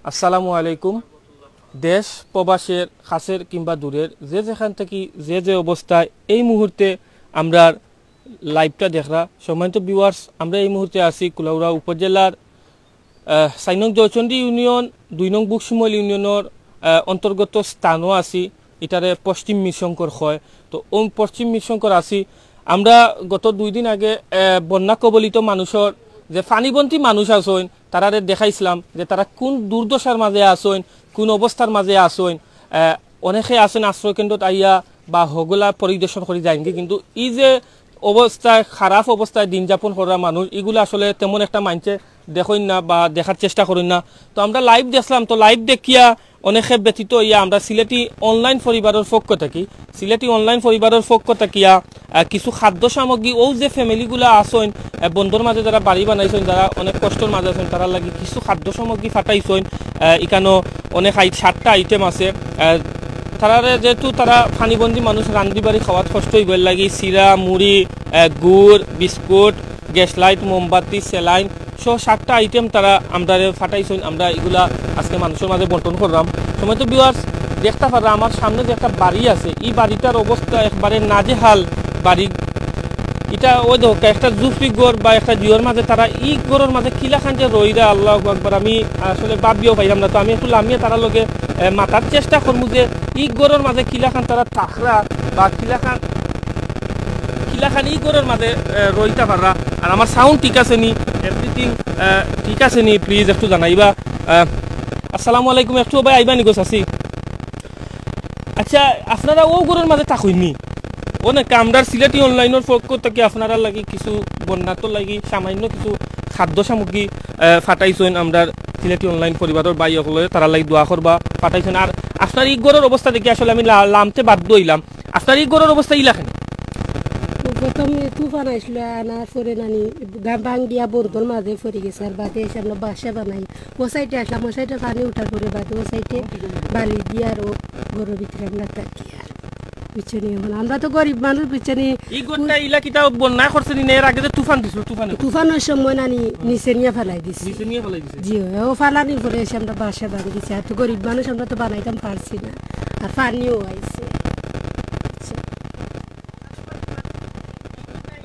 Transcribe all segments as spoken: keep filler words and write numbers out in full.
আসসালামু আলাইকুম। দেশ প্রবাসের কাছের কিংবা দূরের যে যেখান থাকি যে যে অবস্থায় এই মুহূর্তে আমরার liveটা দেখরা, সম্মানিত viewers, আমরা এই মুহূর্তে আছি কুলাউড়া উপজেলার, আহ, চার নং জয়চণ্ডী ইউনিয়ন, দুই নং বুকশিমল ইউনিয়নের, আহ, অন্তর্গত স্থানও আছি। ইটারে পশ্চিম মিরশঙ্কর কয়। তো ওই পশ্চিম মিরশঙ্কর আছি। আমরা গত দুই দিন আগে, আহ, বন্যা কবলিত মানুষর যে পানিবন্দী মানুষ আছইন, তারারে দেখাইছিলাম যে তারা কোন দুর্দশার মাঝে আছইন, কোন অবস্থার মাঝে আছইন। আহ, অনেকে আছইন আশ্রয়কেন্দ্রত আইয়া বা হগলা পরিদর্শন করি যাইনগি, কিন্তু এই যে অবস্থায়, খারাপ অবস্থায় দিন যাপন করা মানুষ, ইগুলা আসলে তেমন একটা মাইনষে দেখইন না বা দেখার চেষ্টা করইন না। তো আমরা live দেখলাম, তো live দেখিয়া অনেকে ব্যথিত হইয়া আমরা সিলেটি online পরিবারের পক্ষ থাকি, সিলেটি online পরিবারের পক্ষ থাকিয়া, আহ, কিছু খাদ্য সামগ্রী, ও যে family গুলা আছইন, আহ, বন্দর মাঝে যারা বাড়ি বানাইছইন, যারা অনেক কষ্টর মাঝে আছইন, তারার লাগি কিছু খাদ্য সামগ্রী পাঠাইছইন। আহ, ইকানো অনেক আই-, সাতটা item আছে। আহ, তারারে যেহেতু তারা পানিবন্দী মানুষ, রান্ধি বাড়ি খাওয়াত কষ্ট হইবার লাগি চিরা, মুড়ি, আহ, গুড়, বিস্কুট, গ্যাস লাইট, মোমবাতি, saline সহ সাতটা item তারা আমরারে পাঠাইছইন। আমরা ইগুলা আজকে মানুষের মাঝে বন্টন করলাম। সম্মানিত viewers, দেখতা পাররা আমার সামনে যে একটা বাড়ি আছে, এই বাড়িটার অবস্থা একবারে নাজেহাল বাড়ি। ইটা ওই দেখো একটা ঝুপড়ি ঘর বা একটা জিওর মাঝে তারা ই ঘরের মাঝে কিলাখান যে রইরা, আল্লাহু আকবার, আমি আসলে ভাবিয়াও পাইলাম না। তো আমি একটু লামিয়া তারার লগে, এ, মাতার চেষ্টা করমু যে ই ঘরের মাঝে কিলাখান তারা থাকরা বা কিলাখান, কিলাখান ই ঘরের মাঝে, এ, রইতা পাররা। আর আমার sound ঠিক আছে নি, everything, এ, ঠিক আছে নি, please একটু জানাইবা। এ, আসসালামু আলাইকুম, একটু ভাই আইবা নি গো চাচি? আচ্ছা, আপনারা ও ঘরের মাঝে থাকইন নি? অনেক আমরার সিলেটি online-র পক্ষ থাকি আপনারার লাগি কিছু বন্যাত্মর লাগি সামান্য কিছু খাদ্য সামগ্রী, আহ, পাঠাইছইন আমরার সিলেটি online পরিবারের ভাই অকলে, তারার লাগি দোয়া করবা, পাঠাইছইন। আর আপনার ই ঘরের অবস্থা দেখি আসলে আমি লা-, লামতে বাধ্য হইলাম। আপনার ই ঘরের অবস্থা ইলাখান? তো প্রথমে তুফান আইছিল, আনার পরে নানি গা-, ভাঙ্গিয়া বন্দর মাঝে পড়ি গেছে, আর বাদে এসে আমরা বাসা বানাই। ও side-এ আসলাম, ও side-এ পানি উঠার পরে বাদে ও side-এ বালি দিয়া আর ও ঘরের ভিতরে আমরা থাকি আর। বুঝছো নি? এখন আমরা তো গরিব মানুষ, বুঝছো নি? ই ঘরটা ইলা কিতা বন্যা করছে নি? এর আগে যে তুফান দিছিল, তুফানে? তুফানের সময় নানি নিচে নিয়া ফালাই দিছে। নিচে নিয়া ফালাই দিছে? জি, ও ফালানির পরে এসে আমরা বাসা বানাই দিছি। আর তো গরিব মানুষ, আমরা তো বানাইতাম পারছি না। আর পানিও আইছে।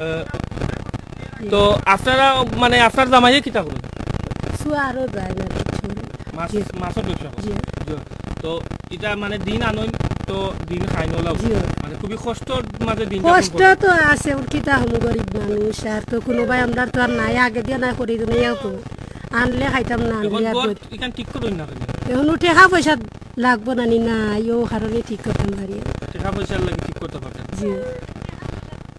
আহ, তো আপনারা, মানে, আপনার জামাইয়ে কিতা করইন? সুয়ারও যায় না কিছু। মাছ, জি। মাছর ব্যবসা করইন? জি। জি। তো ইটা মানে দিন আনইন তো দিন খাইন ওলা? জি। মানে খুবই কষ্টর মাঝে দিন যাপন কষ্ট করইন? তো আছে, ওর কিতা হমু, গরিব মানুষ, আর তো কুনু ভাই আমরা তো আর নাই, আগে দিয়া নাই করি দিন, ইয়াও তো আনলে খাইতাম না, আনলে আর ইখান ঠিক করইন না কেনে? এখন টেকা পয়সা লাগবো না নি, না, ইও কারণে ঠিক করতাম পারি না। টেকা পয়সার লাগি ঠিক করতা পারইন না। জি।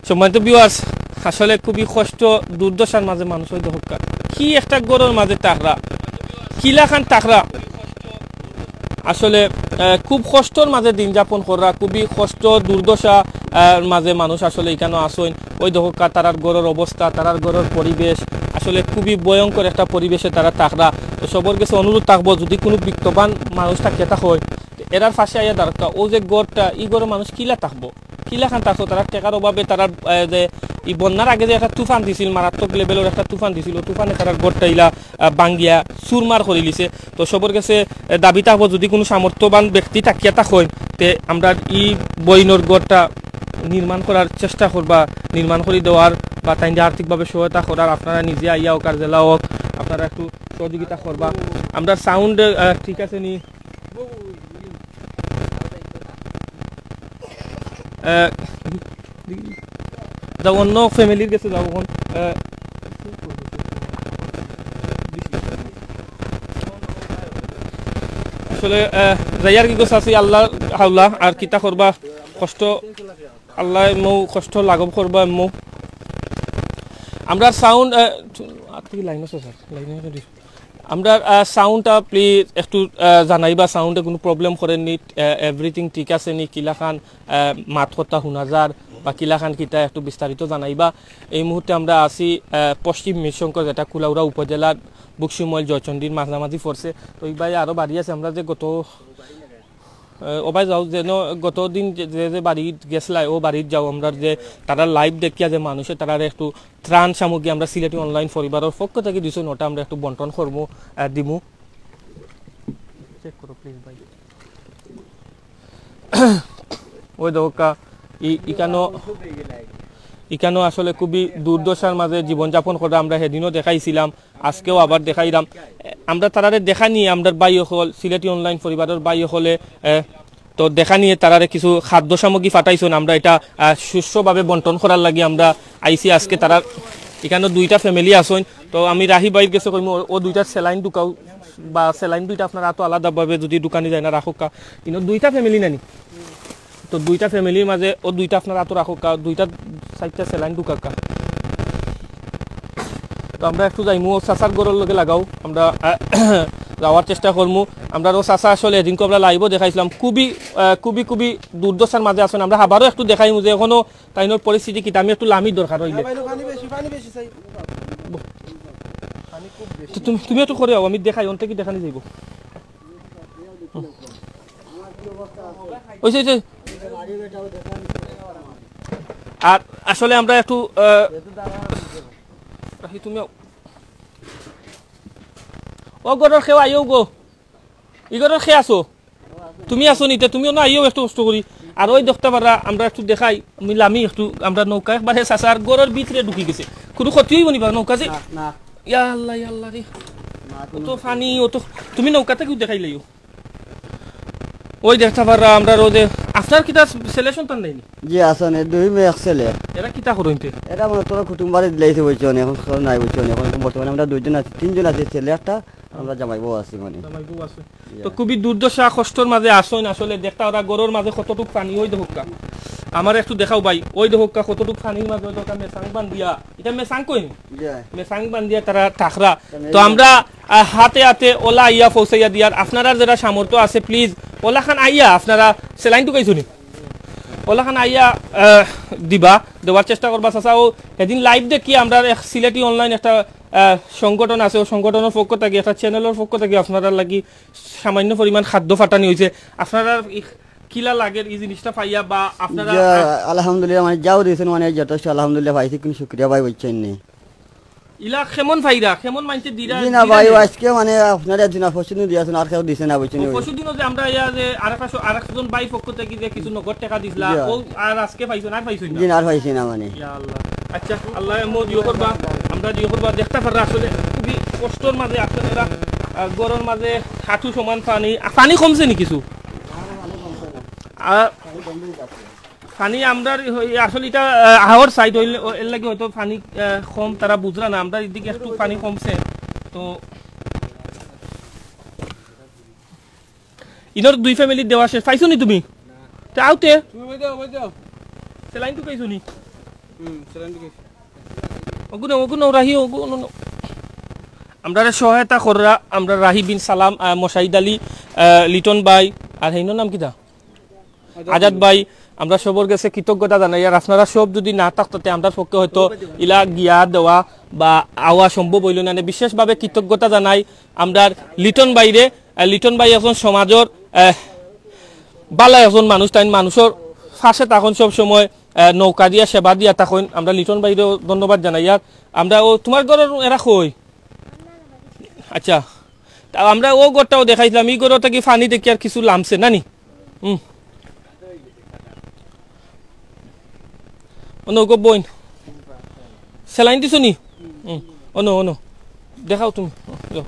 সম্মানিত viewers, আসলে খুবই কষ্ট, দুর্দশার মাঝে মানুষ অই দেখউক্কা। কি একটা ঘরর মাঝে থাকরা, কিলাখান থাকরা। আসলে, আহ, খুব কষ্টর মাঝে দিন যাপন কররা, খুবই কষ্ট, দুর্দশা, আহ, মাঝে মানুষ আসলে ইখানো আছইন। অই দেখউক্কা, তারার ঘরর অবস্থা, তারার ঘরর পরিবেশ, আসলে খুবই ভয়ঙ্কর একটা পরিবেশে তারা থাকরা। তো সবর গেছে অনুরোধ থাকবো, যদি কুনু বিত্তবান মানুষ থাকিয়া থাকইন, এরার পাশে আইয়া দাঁড়াউক্কা। ও যে ঘরটা, ই ঘরো মানুষ কিলা থাকবো? কিলাখান থাকতো তারা টেকার অভাবে, তারা, আহ, যে ই বন্যার আগে যে একটা তুফান দিছিল, মারাত্মক level-র একটা তুফান দিছিল, তুফানে তারার ঘরটা ইলা, আহ, ভাঙ্গিয়া চুরমার করিলিছে। তো সবর গেছে, আহ, দাবি থাকবো, যদি কুনু সামর্থ্যবান ব্যক্তি থাকিয়া থাকইন, তে আমরার ই বইনর ঘরটা নির্মাণ করার চেষ্টা করবা, নির্মাণ করি দেওয়ার বা তাইনরে আর্থিকভাবে সহায়তা করার। আপনারা নিজে আইয়া অউক আর যেলা অউক, আপনারা একটু সহযোগিতা করবা। আমরার sound, আহ, ঠিক আছে নি? আহ, যাও, অন্য family-র গেছে যাও অখন। আহ, আসলে, আহ, যাইয়ার কি গো চাচি, আল্লাহ হাওলা, আর কিতা করবা, কষ্ট, আল্লাহ মৌ কষ্ট লাঘব করবা মৌ। আমরার sound, আহ, আর কি line আছে sir? Line আছে। আমরার, আহ, sound-টা please একটু, আহ, জানাইবা, sound-এ কুনু problem করের নি, আহ, everything ঠিক আছে নি, কিলাখান, আহ, মাত কথা হুনা যার বা কিলাখান কিতা একটু বিস্তারিত জানাইবা। এই মুহূর্তে আমরা আছি, আহ, পশ্চিম মিরশঙ্কর, যেটা কুলাউড়া উপজেলার বুকশিমল জয়চণ্ডীর মাঝামাঝি পড়ছে। তো ই ভাই আরো বাড়ি আছে, আমরা যে গত আহ, ও ভাই যাও, যেন গত দিন যে, যে, যে বাড়িত গেছলায়, ও বাড়িত যাও, আমরার যে তারার live দেখিয়া যে মানুষে তারারে একটু ত্রাণ সামগ্রী আমরা সিলেটি online পরিবারের পক্ষ থাকি দিছইন, ওটা আমরা একটু বন্টন করমু, আহ, দিমু। চেক করো প্লিজ ভাই। ওই দেখো কা, ই-, ইকানো, ইকানো আসলে খুবই দুর্দশার মাঝে জীবনযাপন করে। আমরা হেদিনও দেখাইছিলাম, আজকেও আবার দেখাইলাম। এ, আমরা তারারে দেখা নিয়ে, আমরার ভাই অকল, সিলেটি অনলাইন পরিবারর ভাই অকলে, এ, তো দেখা নিয়ে তারারে কিছু খাদ্য সামগ্রী পাঠাইছইন। আমরা এটা, আহ, সুষ্ঠুভাবে বন্টন করার লাগি আমরা আইছি আজকে। তারার ইকানো দুইটা ফ্যামিলি আছইন, তো আমি রাহি ভাইর গেছে কইমু, ও, ও দুইটার স্যালাইন ঢুকাও, বা স্যালাইন দুইটা আপনার আতো আলাদাভাবে যদি ঢুকানি যায় না, রাখউক্কা। ইনো দুইটা ফ্যামিলি নানি, তো দুইটা ফ্যামিলির মাঝে ও দুইটা আপনার আতো রাখউক্কা, দুইটা চাইরটা স্যালাইন ঢুকাউক্কা। তো আমরা একটু যাইমু, ও চাচার ঘরর লগে লাগাও, আমরা, আহ, যাওয়ার চেষ্টা করমু। আমরার ও চাচা আসলে এদিনকে আমরা লাইভও দেখাইছিলাম, খুবই, আহ, খুবই, খুবই দুর্দশার মাঝে আছইন। আমরা আবারও একটু দেখাইমু যে এখনো তাইনর পরিস্থিতি কিতা। আমি একটু লামির দরকার অইলে। হ্যাঁ ভাই, পানি বেশি, পানি বেশি চাই। পানি খুব বেশি। তো তুমি, তুমি একটু করে আও, আমি দেখাই, অন্তে কি দেখানি যাইব। ওই যে, ওই যে। আর আসলে আমরা একটু, আহ, রাহি, তুমি আও। ও ঘরর কেউ আইও গো। ই ঘরর কে আছো? তুমি আছো নি? তে তুমিও না আইও একটু কষ্ট করি। আর ওই দেখতা পাররা, আমরা একটু দেখাই, আমি লামি একটু, আমরা নৌকা একবারে চাচার ঘরর ভিতরে ঢুকি গেছে। কোনো ক্ষতি অইব নি বা নৌকা যে? না, না। ইয়া আল্লাহ, ইয়া আল্লাহ রে। না, ও তো পানি, ও তো, তুমি নৌকা থাকি দেখাই লাইও। ওই দেখতা পাররা, আমরা রোদে, আপনার কিতা ছেলে সন্তান নাইনি? জি, আছইন, দুই মেয়ে এক ছেলে। এরা কিতা করইন তে? এরা মনে তোরা কুটুম বাড়ি দিলাইছে, বুঝছো নি, এখন কেউ নাই, বুঝছো নি, এখন বর্তমানে আমরা দুইজন আছি, তিনজন আছি, ছেলে একটা, আমরা জামাই বউ আছি মানে। জামাই বউ আছে। ইয়া। তো খুবই দুর্দশা, কষ্টর মাঝে আছইন আসলে। দেখতা পাররা ঘরর মাঝে কতটুক পানি, ওই দেখউক্কা। আমার একটু দেখাও ভাই, ওই দেখউক্কা কতটুক পানির মাঝে, ওই দেখউক্কা মেসাং বান্ধিয়া, ইটা মেসাং কইন? ইয়া। মেসাং বান্ধিয়া তারা থাকরা। তো আমরা, আহ, হাতে হাতে ওলা আইয়া পৌঁছাইয়া দিয়ার। আপনারার যেরা সামর্থ্য আছে, প্লিজ ওলাখান আইয়া আপনারা স্যালাইন ঢুকাইছো নি? ওলাখান আইয়া, আহ, দিবা, দেওয়ার চেষ্টা করবা। চাচা, ও এদিন লাইভ দেখি আমরা এক সিলেটি অনলাইন একটা, আহ, সংগঠন আছে, ও সংগঠনর পক্ষ থাকি, একটা চ্যানেলর পক্ষ থাকি আপনারার লাগি সামান্য পরিমাণ খাদ্য পাঠানি অইছে। আপনারার ই-, কিলা লাগের ই জিনিসটা পাইয়া বা আপনারা, জি, আহ, আলহামদুলিল্লাহ, মানে যাও দিছইন, মানে যথেষ্ট আলহামদুলিল্লাহ পাইছি, কিন্তু শুক্রিয়া ভাই বুঝছইন নি। ইলা কেমন পাইরা, কেমন মানষে দিরা, জি না দিরা ভাই, নি? আজকে মানে আপনারা একজন পরশু দিন দিয়াছইন, আর কেউ দিছে না, বুঝছইন নি? পরশু দিনও যে আমরা ইয়া যে আরেক পাশে আরেকজন ভাই পক্ষ থাকি যে কিছু নগদ টেকা দিছলা, জি। ও আর আজকে পাইছো না, আর পাইছো না? জি না, আর পাইছি না মানে। ইয়া আল্লাহ। আচ্ছা, আল্লাহ মো দিও করবা, আমরা দিও করবা। দেখতা পাররা আসলে খুবই কষ্টর মাঝে আছইন এরা, আহ, ঘরর মাঝে হাঁটু সমান পানি। আ, পানি কমছে নি কিছু? আ, পানি আমরার ওই আসলে ইটা, আহ, হাওর সাইড অইলে, ও, এর লাগি হয়তো পানি, আহ, কম, তারা বুঝরা না। আমরার এদিকে একটু পানি কমছে। তো ইনোর দুই ফ্যামিলির দেওয়া শেষ। পাইছো নি তুমি? তে আও তে। তুমি ওই যাও, ওই যাও। স্যালাইন ঢুকাইছো নি? হুম, স্যালাইন ঢুকাইছি। ওগু নেও, ওগু নেও, রাহি, ওগু নেও, নেও। আমরারে সহায়তা কররা, আমরা রাহি বিন সালাম, আহ, মোশাহিদ আলী, আহ, লিটন ভাই, আর হেইনর নাম কিতা? আজাদ ভাই, আমরা সবর গেছে কৃতজ্ঞতা জানাই। আর আপনারা সব যদি না থাকতা তে আমরার পক্ষে হয়তো ইলা গিয়া দেওয়া বা আওয়া সম্ভব অইলো না। বিশেষভাবে কৃতজ্ঞতা জানাই আমরার লিটন ভাইরে। আহ, লিটন ভাই একজন সমাজর, আহ, ভালা একজন মানুষ, তাইন মানুষর পাশে থাকইন সব সময়, আহ, নৌকা দিয়া সেবা দিয়া থাকইন। আমরা লিটন ভাইরেও ধন্যবাদ জানাই। আর আমরা ও তোমার ঘরর এরা কই? আচ্ছা, তা আমরা ও ঘরটাও দেখাইছিলাম, ই ঘর থাকি পানি দেখি আর কিছু লামছে না নি? হুম। অনো গো বইন। স্যালাইন দিছো নি? হুম। অনো, অনো। দেখাও তুমি। যাও।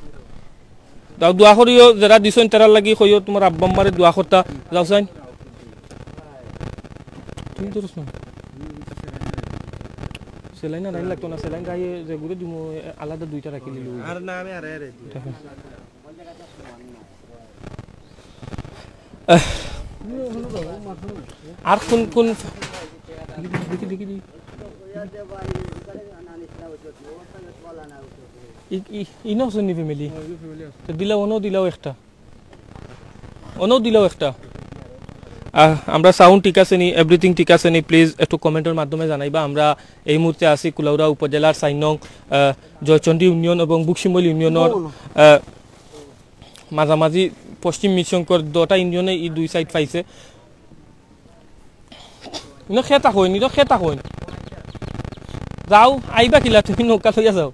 যাও, দোয়া করিও, যেরা দিছইন, তারার লাগি কইও, তোমার আব্বা আম্মারে দোয়া করতা। যাও চাইন। তুমি ধরছ না। স্যালাইন আর আইন লাগতো না, স্যালাইন গায়ে যে ঘুরে দিমু, আলাদা দুইটা রাখি দিলু। আর না, আমি আর, আর, আর। আহ। আর কোন, কোন, দেখি, দেখি, দেখি। ই, ই, ইনো আছইন নি ফ্যামিলি? তো দিলাও, অনো দিলাও একটা। অনো দিলাও একটা। আহ, আমরা সাউন্ড ঠিক আছে নি, এভরিথিং ঠিক আছে নি, প্লিজ একটু কমেন্টর মাধ্যমে জানাইবা। আমরা এই মুহূর্তে আছি কুলাউড়া উপজেলার চাইর নং, আহ, জয়চণ্ডী ইউনিয়ন এবং বুকশিমল ইউনিয়নর, আহ, মাঝামাঝি পশ্চিম মিরশঙ্কর দুটা ইউনিয়নে ই দুই সাইড পাইছে। ইনো খেতা কইন, ইনো খেতা কইন। যাও, আইবা কিলা তুমি নৌকা লইয়া যাও।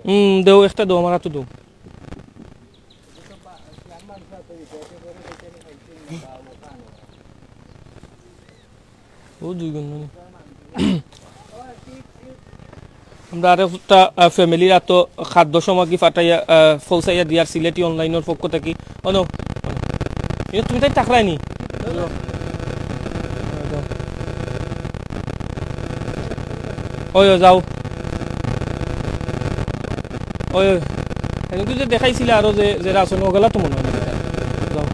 হুম, দেও, একটা দেও, আমার হাতে দেও। ও দুইজন মানে। আমরা আরেকটা, আহ, ফ্যামিলির আতো খাদ্য সামগ্রী ফাটাইয়া, আহ, পৌঁছাইয়া দিয়ার সিলেটি অনলাইনর পক্ষ থাকি। অনো, এ তুমি তাই টাকরায়নি? ওই, ওই, যাও। ওই, ওই। কিন্তু যে দেখাইছিলে আরো যে, যে রাসন ওগুলা তো মনে হয় না। যাও।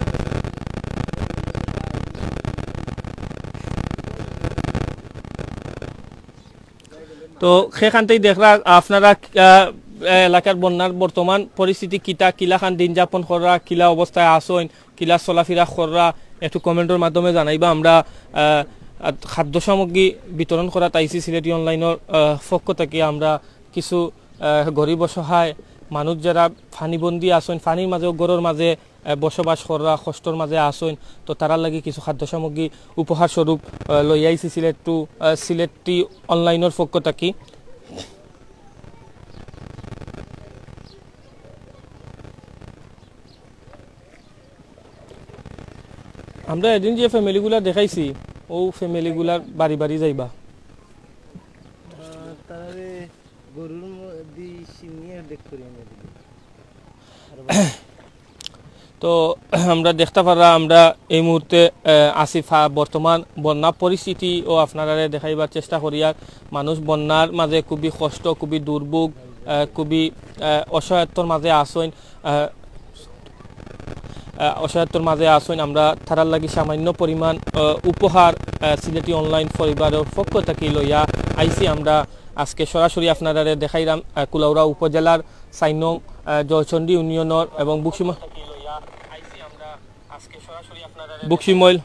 তো সেখানতেই দেখরা আপনারা, আহ, এলাকার বন্যার বর্তমান পরিস্থিতি কিতা, কিলাখান দিন যাপন কররা, কিলা অবস্থায় আছইন, কিলা চলাফিরা কররা, একটু কমেন্টর মাধ্যমে জানাইবা। আমরা, আহ, আহ, খাদ্য সামগ্রী বিতরণ করাত আইছি সিলেটি অনলাইনর, আহ, পক্ষ থাকি আমরা কিছু, আহ, গরিব অসহায় মানুষ যারা পানিবন্দী আছইন, পানির মাঝে, ঘরর মাঝে, আহ, বসবাস কররা, কষ্টর মাঝে আছইন, তো তারার লাগি কিছু খাদ্য সামগ্রী উপহার স্বরূপ, আহ, লইয়া আইছি সিলেট টু, আহ, সিলেটি অনলাইনর পক্ষ থাকি। আমরা এদিন যে ফ্যামিলিগুলা দেখাইছি, ও ফ্যামিলিগুলার বাড়ি বাড়ি যাইবা। আহ, তারারে গরুর ম-, দি শিঙিয়ে দেখ করি এনে দিল। তো আমরা দেখতা পাররা, আমরা এই মুহূর্তে, আহ, আছি ফা-, বর্তমান বন্যা পরিস্থিতি ও আপনারারে দেখাইবার চেষ্টা করিয়ার। মানুষ বন্যার মাঝে খুবই কষ্ট, খুবই দুর্ভোগ, আহ, খুবই, আহ, অসহায়ত্বর মাঝে আছইন। আহ, আহ, অসহায়ত্বর মাঝে আছইন। আমরা তারার লাগি সামান্য পরিমাণ, আহ, উপহার, আহ, সিলেটি অনলাইন পরিবারর পক্ষ থাকি লইয়া আইছি। আমরা আজকে সরাসরি আপনারারে দেখাইরাম, আহ, কুলাউড়া উপজেলার চাইর নং, আহ, জয়চণ্ডী ইউনিয়নর এবং বুকসিম-, বুকসিমইল।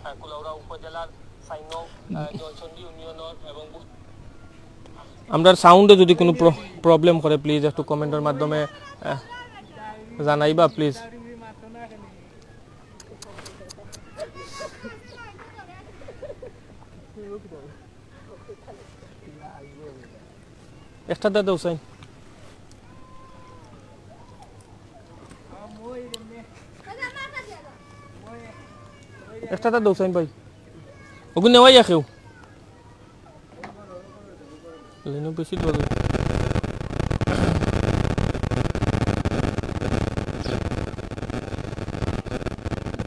আমরার সাউন্ডে যদি কোনো প্র-, প্রবলেম করে, প্লিজ একটু কমেন্টর মাধ্যমে, আহ, জানাইবা, প্লিজ। একটা দে দেও, হুসাইন। একটা দে দেও, হুসাইন ভাই। ওগুন নেওয়াই কেউ। লাইনও বেশি দূরে।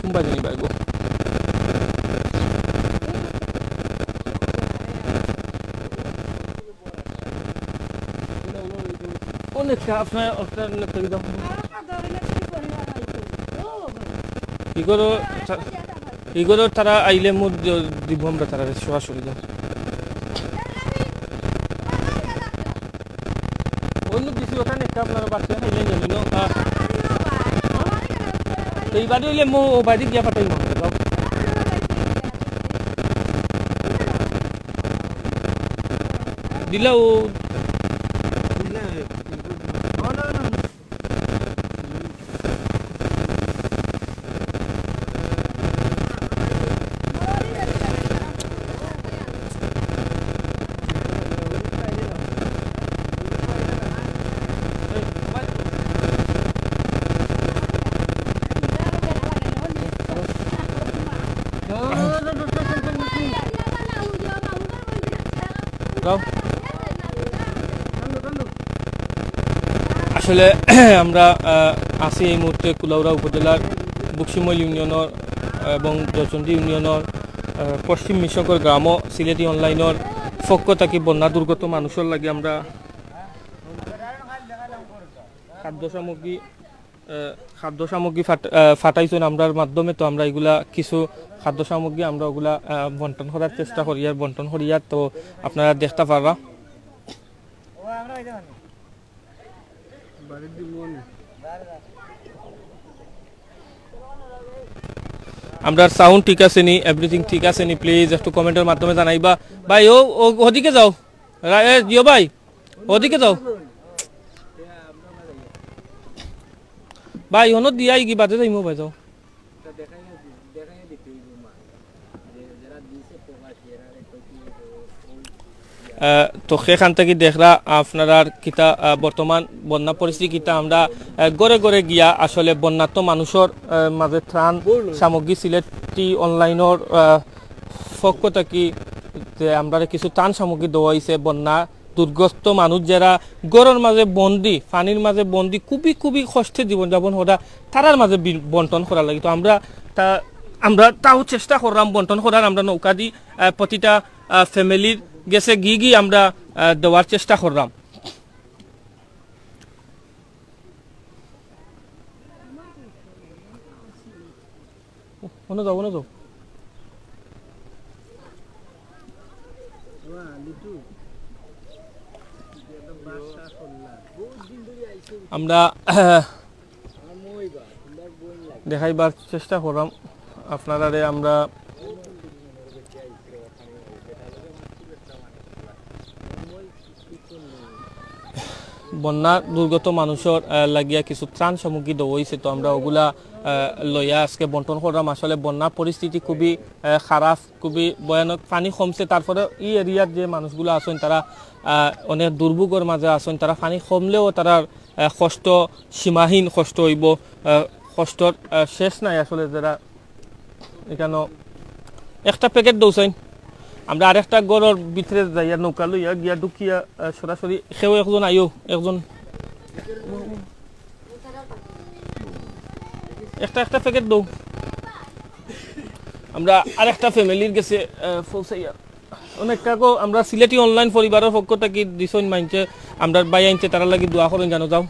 কোন বাজে নি ভাই গো? অনেকটা আপনার, আপনার অনেকটা কি দাম? কি করো? তা-, কি করো? তারা আইলে মুখ দি-, দিব আমরা তারা সরাসরি দাম। অন্য কিছু ওখানে একটা আপনারা বাচ্চা খাইলে নিবি না? আহ। তো এই বাড়ি হইলে মো ও বাড়ি গিয়া পাঠাই মনে হয়, বাবু। দিলা ও। আসলে আমরা, আহ, আছি এই মুহূর্তে কুলাউড়া উপজেলার বুকসিমল ইউনিয়নর এবং জয়চন্ডী ইউনিয়নর, আহ, পশ্চিম মিশকর গ্রামও। সিলেটি অনলাইনর পক্ষ থাকি বন্যা দুর্গত মানুষর লাগি আমরা খাদ্য সামগ্রী, আহ, খাদ্য সামগ্রী ফাট-, আহ, ফাটাইছইন আমরার মাধ্যমে। তো আমরা এগুলা কিছু খাদ্য সামগ্রী আমরা ওগুলা, আহ, বন্টন করার চেষ্টা করিয়ার, বন্টন করিয়ার। তো আপনারা দেখতা পাররা। আমরার সাউন্ড ঠিক আছে নি, এভরিথিং ঠিক আছে নি, প্লিজ একটু কমেন্টর মাধ্যমে জানাইবা। ভাই, ও, ও, ওদিকে যাও। রা-, এ, জিও ভাই, ওদিকে যাও। ভাই, হনো দিয়া কি বাদে যাইমু ভাই, যাও। আহ, তো সেখান থাকি দেখরা আপনারার কিতা, আহ, বর্তমান বন্যা পরিস্থিতি কিতা। আমরা, আহ, ঘরে ঘরে গিয়া আসলে বন্যার্ত মানুষর, আহ, মাঝে ত্রাণ সামগ্রী সিলেটি অনলাইনর, আহ, পক্ষ থাকি যে আমরারে কিছু ত্রাণ সামগ্রী দেওয়া অইছে। বন্যা দুর্গত মানুষ যেরা ঘরর মাঝে বন্দি, পানির মাঝে বন্দি, খুবই, খুবই কষ্টে জীবনযাপন করা, তারার মাঝে বি-, বন্টন করার লাগি। তো আমরা তা, আমরা তাও চেষ্টা করলাম বন্টন করার। আমরা নৌকা দি, আহ, প্রতিটা, আহ, ফ্যামিলির গেছে গিয়ে গিয়ে আমরা, আহ, দেওয়ার চেষ্টা করলাম। অনো যাও, অনো যাও। আমরা দেখাইবার চেষ্টা করলাম আপনারারে। আমরা বন্যা দুর্গত মানুষর, আহ, লাগিয়া কিছু ত্রাণ সামগ্রী দেওয়া অইছে, তো আমরা ওগুলা, আহ, লইয়া আজকে বন্টন করলাম। আসলে বন্যা পরিস্থিতি খুবই, আহ, খারাপ, খুবই ভয়ানক। পানি কমছে, তারপরে এই এরিয়ার যে মানুষগুলা আছইন তারা, আহ, অনেক দুর্ভোগর মাঝে আছইন। তারা পানি কমলেও তারার, আহ, কষ্ট সীমাহীন কষ্ট অইবো, আহ, কষ্টর, আহ, শেষ নাই আসলে। যারা এখানো একটা প্যাকেট দৌড়াইন, আমরা আরেকটা ঘরর ভিতরে যাইয়া নৌকা লইয়া গিয়া ঢুকিয়া, আহ, সরাসরি কেউ একজন আইও, একজন একটা, একটা প্যাকেট দৌ। আমরা আরেকটা ফ্যামিলির গেছে, আহ, পৌঁছাইয়া অনেক কাকো আমরা সিলেটি অনলাইন পরিবারর পক্ষ থাকি দিছইন মাইনষে, আমরার ভাই আইনতে তারার লাগি দোয়া করইন জানো, যাও।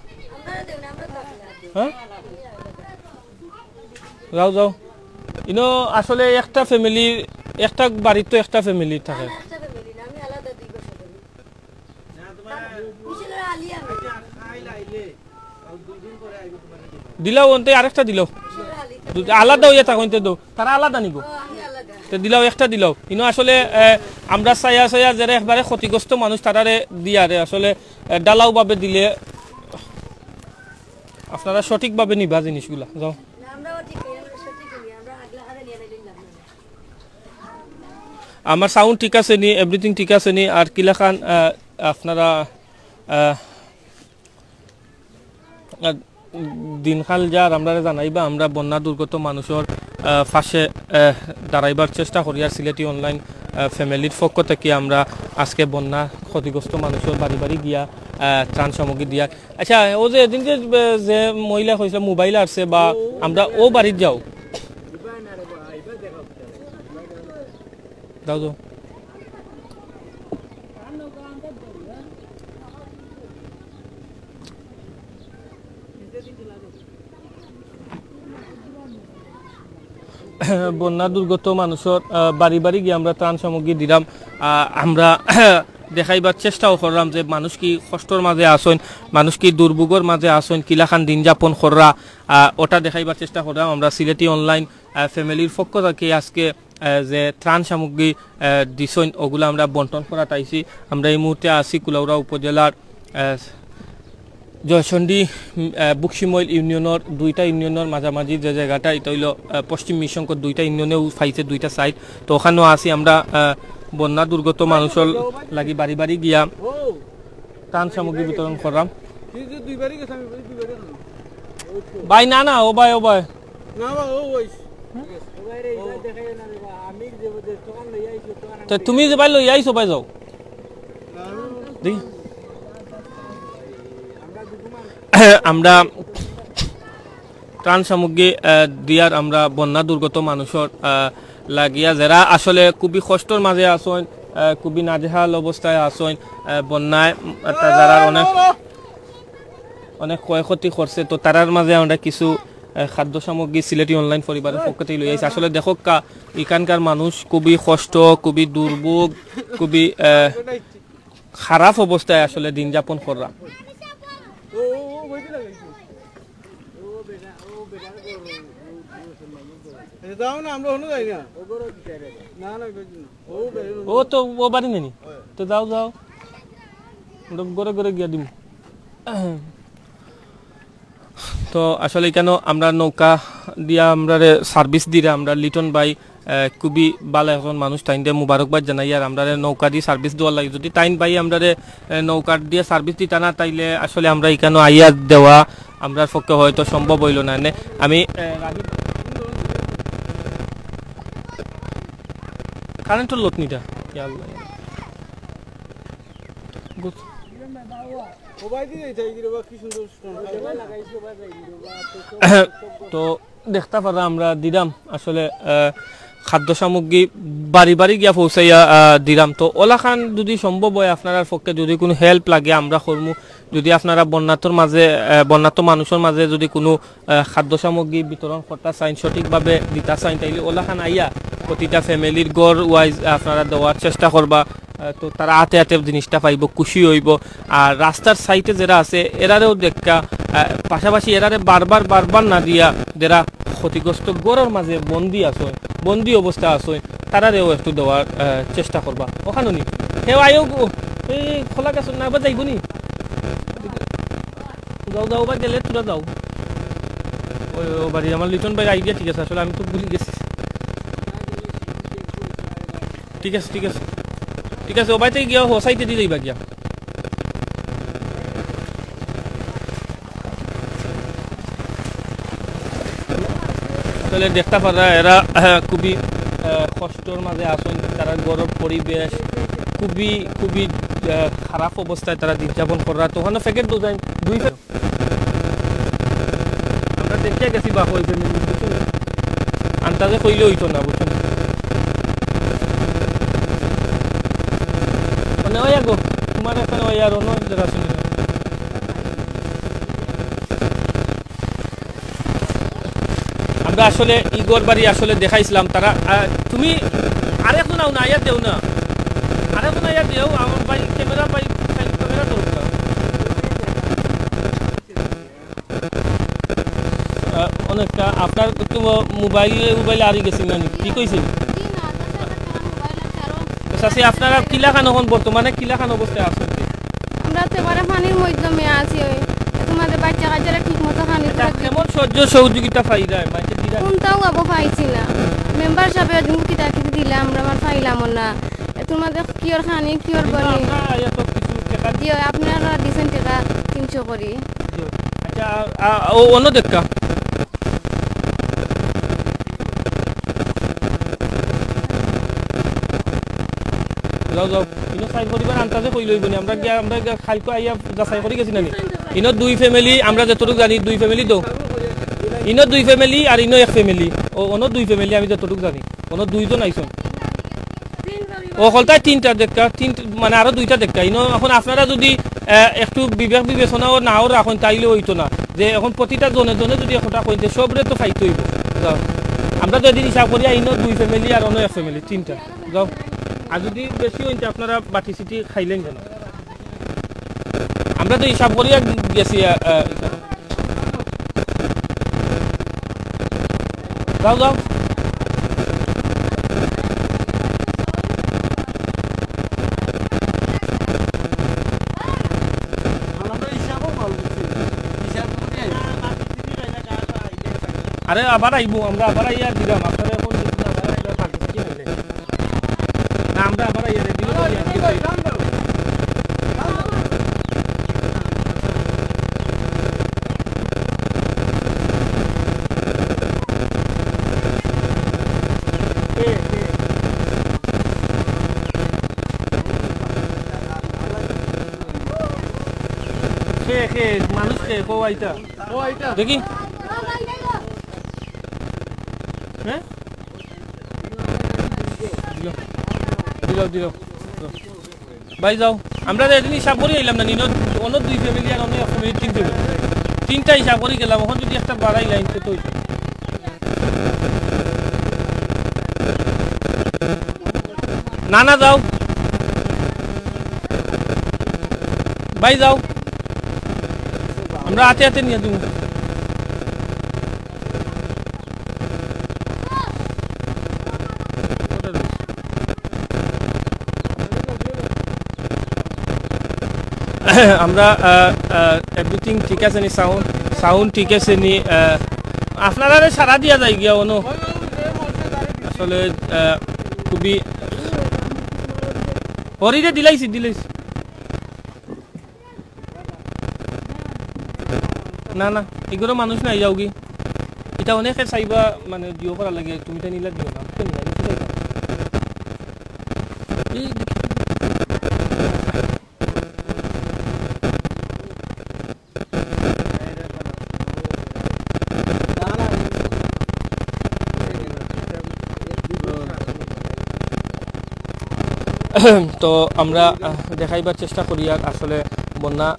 হ্যাঁ? যাও, যাও। ইনো আসলে একটা ফ্যামিলি, একটা বাড়িত তো একটা ফ্যামিলি থাকে। দিলাও অন্তে আরেকটা দিলাও। দুইটা আলাদা অইয়া থাকইন তে দৌ। তারা আলাদা নিবো। তে দিলাও, একটা দিলাও। ইনো আসলে, এ, আমরা চাইয়া চাইয়া যারা একবারে ক্ষতিগ্রস্ত মানুষ তারারে দিয়ারে আসলে, এ, ঢালাও ভাবে দিলে আপনারা সঠিকভাবে নিবা জিনিসগুলা। যাও। আমার সাউন্ড ঠিক আছে নি, এভরিথিং ঠিক আছে নি, আর কিলাখান, আহ, আপনারা, আহ, আহ, দিনকাল যার আমরারে জানাইবা, আমরা বন্যা দুর্গত মানুষর, আহ, পাশে, আহ, দাঁড়াইবার চেষ্টা করি। আর সিলেটি অনলাইন, আহ, ফ্যামিলির পক্ষ থাকি আমরা আজকে বন্যা ক্ষতিগ্রস্ত মানুষর বাড়ি বাড়ি গিয়া, আহ, ত্রাণ সামগ্রী দিয়া। আচ্ছা, ও যে এদিন যে, আহ, যে মহিলা কইছিল মোবাইল আরছে বা আমরা ও বাড়িত যাও। যাও, যাও। বন্যা দুর্গত মানুষর, আহ, বাড়ি বাড়ি গিয়া আমরা ত্রাণ সামগ্রী দিলাম। আহ, আমরা দেখাইবার চেষ্টাও করলাম যে মানুষ কি কষ্টর মাঝে আছইন, মানুষ কি দুর্ভোগর মাঝে আছইন, কিলাখান দিন যাপন কররা, আহ, ওটা দেখাইবার চেষ্টা করলাম। আমরা সিলেটি অনলাইন, আহ, ফ্যামিলির পক্ষ থাকি আজকে আহ, যে ত্রাণ সামগ্রী, আহ, দিছইন, ওগুলা আমরা বন্টন করাত আইছি। আমরা এই মুহূর্তে আছি কুলাউড়া উপজেলার, আহ, জয়চণ্ডী, উম, আহ, বুকশিমইল ইউনিয়নর দুইটা ইউনিয়নর মাঝামাঝি যে জায়গাটা, এটা অইলো, আহ, পশ্চিম মিরশঙ্কর দুইটা ইউনিয়নেও পাইছে দুইটা সাইট। তো ওখানেও আছি আমরা, আহ, বন্যা দুর্গত মানুষর লাগি বাড়ি বাড়ি গিয়া ত্রাণ সামগ্রী বিতরণ করলাম। ভাই, না, না, ও ভাই, ও ভাই। না বা, ও ওই। তে তুমি যে ভাই লই আইছো, ভাই যাও। দেখি। আমরা ত্রাণ সামগ্রী, আহ, দিয়ার আমরা বন্যা দুর্গত মানুষর, আহ, লাগিয়া, যারা আসলে খুবই কষ্টর মাঝে আছইন, আহ, খুবই নাজেহাল অবস্থায় আছইন, আহ, বন্যায়, উম, একটা যারা অনেক, অনেক ক্ষয়ক্ষতি করছে, তো তারার মাঝে আমরা কিছু, আহ, খাদ্য সামগ্রী সিলেটি অনলাইন পরিবারের পক্ষ থেকে লই আইছি। আসলে দেখো কা, এখানকার মানুষ খুবই কষ্ট, খুবই দুর্ভোগ, খুবই, আহ, খারাপ অবস্থায় আসলে দিন যাপন কররা। এ, যাও না, আমরা হনো যাই না। না, না, বেশি না। ও তো ও বাড়ি নেনি। তো যাও, যাও। আমরা ঘরে ঘরে গিয়া দিমু। তো আসলে কেন আমরা নৌকা দিয়া আমরারে সার্ভিস দিরা, আমরা লিটন ভাই, আহ, খুবই ভালা একজন মানুষ, তাইনরে মুবারকবাদ জানাই। আর আমরারে নৌকা দি সার্ভিস দেওয়ার লাগি, যদি তাইন ভাই আমরারে, আহ, নৌকা দিয়া সার্ভিস দিতা না, তাইলে আসলে আমরা ইখানো আইয়া দেওয়া আমরার পক্ষে হয়তো সম্ভব অইলো না। নে, আমি, আহ, রাহিম, কারেন্টর লতনিটা, ইয়া আল্লাহ। গুড। তো দেখতা পাররা আমরা দিরাম আসলে, আহ, খাদ্য সামগ্রী বাড়ি বাড়ি গিয়া পৌঁছাইয়া, আহ, দিরাম। তো ওলাখান যদি সম্ভব হয়, আপনারার পক্ষে যদি কুনু হেল্প লাগে, আমরা করমু। যদি আপনারা বন্যাত্মর মাঝে, আহ, বন্যাত্ম মানুষর মাঝে যদি কুনু, আহ, খাদ্য সামগ্রী বিতরণ করতা চাইন, সঠিকভাবে দিতা চাইন, তাইলে ওলাখান আইয়া প্রতিটা ফ্যামিলির ঘর ওয়াইজ আপনারা দেওয়ার চেষ্টা করবা। আহ, তো তারা আতে আতে জিনিসটা পাইবো, খুশি অইবো। আর রাস্তার সাইডে যেরা আছে, এরারেও দেখা, আহ, পাশাপাশি এরারে বারবার, বারবার না দিয়া, যেরা ক্ষতিগ্রস্ত ঘরর মাঝে বন্দি আছে, বন্দি অবস্থা আছে, তারারেও একটু দেওয়ার, আহ, চেষ্টা করবা। ওখানো নি? হে আয়ো গো, এই খোলা গেছ না, আবার যাইবো নি? যাও, যাও, বা গেলে তোরা যাও। ওই, ও বাড়ি আমার লিটন ভাইর আইডিয়া ঠিক আছে, আসলে আমি তো ভুলি গেছি। ঠিক আছে, ঠিক আছে, ঠিক আছে, ও বাড়িতে গিয়া হো সাইডে দিয়ে যাইবা গিয়া। তাহলে দেখতা পাররা এরা, আহ, খুবই, আহ, কষ্টর মাঝে আছইন, তারার ঘরর পরিবেশ খুবই, খুবই, আহ, খারাপ অবস্থায় তারা দিন যাপন কররা। তো ওখানো প্যাকেট দুই, দুই আমরা দেখিয়া গেছি বা ওই ফ্যামিলি, বুঝছো নি? আন্দাজে কইলে অইতো না, বুঝছো নি? মানে ওই আগো, তোমার এখানে ওই আর অন্য যারা আছে। আমরা আসলে ইগর বাড়ি আসলে দেখাইছিলাম, তারা, আহ, তুমি আরেকজন আও না, আইয়া দেও না, আরেকজন আইয়া দেও, আমার ভাই ক্যামেরা, ভাই, ভাই ক্যামেরা ধরো না। আহ, অনেকটা আপনার তো মোবাইলে, মোবাইলে হারি গেছে না নি? ঠিক হইছে? জি না, দশ হাজার টাকার মোবাইল আছে, আরো তো চাচি, আপনারা কিলাখান এখন বর্তমানে কিলাখান অবস্থায় আছেন? আমরা তো এবারে পানির মাধ্যমে আছি, ওই তোমাদের বাচ্চা কাচ্চারা ঠিক মতো খানি এটা পুরা কেমন সাহায্য সহযোগিতা পাই যায়? মানে, দিরা কোনটাও আবো পাইছি না। মেম্বার সাহেব এদিন কিতা কিতা দিলে, আমরা আমার পাইলাম না। এ তোমাদের কিয়র খানি, কিয়র কিন্তু বনি? আমরা আইয়া সব কিছু টাকা জি, আপনারা দিছেন টাকা তিনশো করি। জি। আচ্ছা, আ-, আ-, ও, অন্য দেখা। যাও, যাও। ইনো চাইর পরিবার আন্দাজে কইলে অইবো নি? আমরা গিয়া, আমরা গিয়া কাইলকু আইয়া যাচাই করি গেছি না নি? ইনো দুই ফ্যামিলি, আমরা যতটুক জানি, দুই ফ্যামিলি তো। ইনো দুই ফ্যামিলি আর ইনো এক ফ্যামিলি। ও, অনো দুই ফ্যামিলি, আমি যতটুক জানি। অনো দুইজন আইছইন। ও, হকলতায় তিনটা দেখা, তিন, মানে, আরো দুইটা দেখা। ইনো এখন আপনারা যদি, আহ, একটু বিবেক বিবেচনাও নাও রাখইন, তাইলে অইতো না। যে এখন প্রতিটা জনে জনে যদি একটা কইন, তে সবরে তো পাইতে অইবো। যাও। আমরা তো এদিন হিসাব করি, ইনো দুই ফ্যামিলি আর অনো এক ফ্যামিলি, তিনটা। যাও। আর যদি বেশি অইন, তে আপনারা বাটি সিটি খাইলেন কেন? আমরা তো হিসাব করিয়া গেছি, আহ, আহ, যাও, যাও। আরে, আবার আইবো, আমরা আবার আইয়া দিলাম, আপনারা এখন না, আমরা আবার আইয়া রেডি হয়ে যাই। খে, খে, মানুষ খে, কো আইতা। দেখি। হ্যাঁ? দিলাও, দিলাও, দিলাও। ভাই যাও, আমরা তো এদিন হিসাব করি আইলাম না, নিনো, অন্য দুই ফ্যামিলি আর অন্য এক ফ্যামিলি, তিন ফ্যামিলি, তিনটা হিসাব করি গেলাম। এখন যদি একটা বাড়াই লাইন তো অইছে। না, না, যাও। ভাই যাও, আমরা হাতে হাতে নিয়ে দিব। আমরা, আহ, আহ, এভরিথিং ঠিক আছে নি? সাউন্ড, সাউন্ড ঠিক আছে নি? আহ, আপনারারে সারা দিয়া যাই গিয়া, অনো। আসলে, আহ, খুবই হরিরে দিলাইছি, দিলাইছি। না, না, এগুলো মানুষ নাই, যাওগি। এটা অনেকে চাইবা, মানে, দিও করার লাগে, তুমি এটা নিলা দিও না, বুঝতে নিলা, বুঝতে নিলা। এই দেখি। তো আমরা, আহ, দেখাইবার চেষ্টা করি আর আসলে বন্যা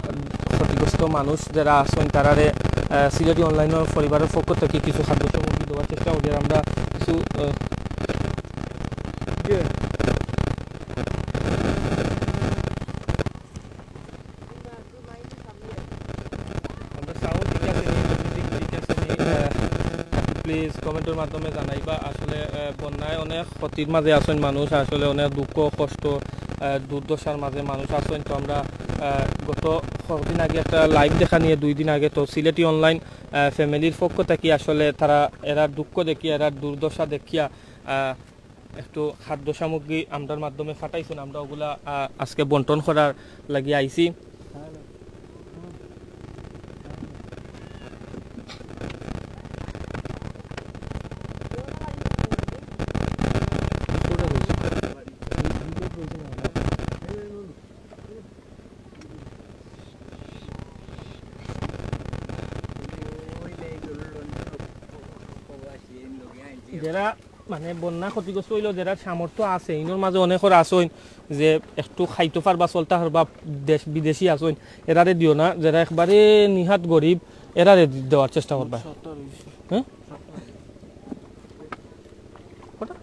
ক্ষতিগ্রস্ত মানুষ যারা আছেন তারারে, আহ, সিলেটি অনলাইনের পরিবারের পক্ষ থেকে কিছু খাদ্য সামগ্রী দেওয়ার চেষ্টা করি। আর আমরা কিছু, আহ, আমরা সাউন্ড ঠিক আছে নি, মিউজিক ঠিক আছে নি, আহ, প্লিজ কমেন্টের মাধ্যমে জানাইবা। আসলে, আহ, বন্যায় অনেক ক্ষতির মাঝে আছেন মানুষ, আসলে অনেক দুঃখ কষ্ট, আহ, দুর্দশার মাঝে মানুষ আছেন। তো আমরা, আহ, গত কয়েকদিন আগে একটা লাইভ দেখা নিয়ে, দুই দিন আগে, তো সিলেটি অনলাইন, আহ, ফ্যামিলির পক্ষ থেকে আসলে তারা এরার দুঃখ দেখিয়া, এরার দুর্দশা দেখিয়া, আহ, একটু খাদ্য সামগ্রী আমরার মাধ্যমে পাঠাইছেন, আমরা ওগুলা, আহ, আজকে বন্টন করার লাগি আইছি। যারা মানে বন্যা ক্ষতিগ্রস্ত হইলো, যারা সামর্থ্য আছে, ইনোর মাঝে অনেকর আছইন যে একটু খাইতো পারবা, চলতা পারবা, দেশ বিদেশি আছইন, এরারে দিও না। যারা একবারে নিহাত গরিব, এরারে দি-, দেওয়ার চেষ্টা করবা। হ্যাঁ? কটা?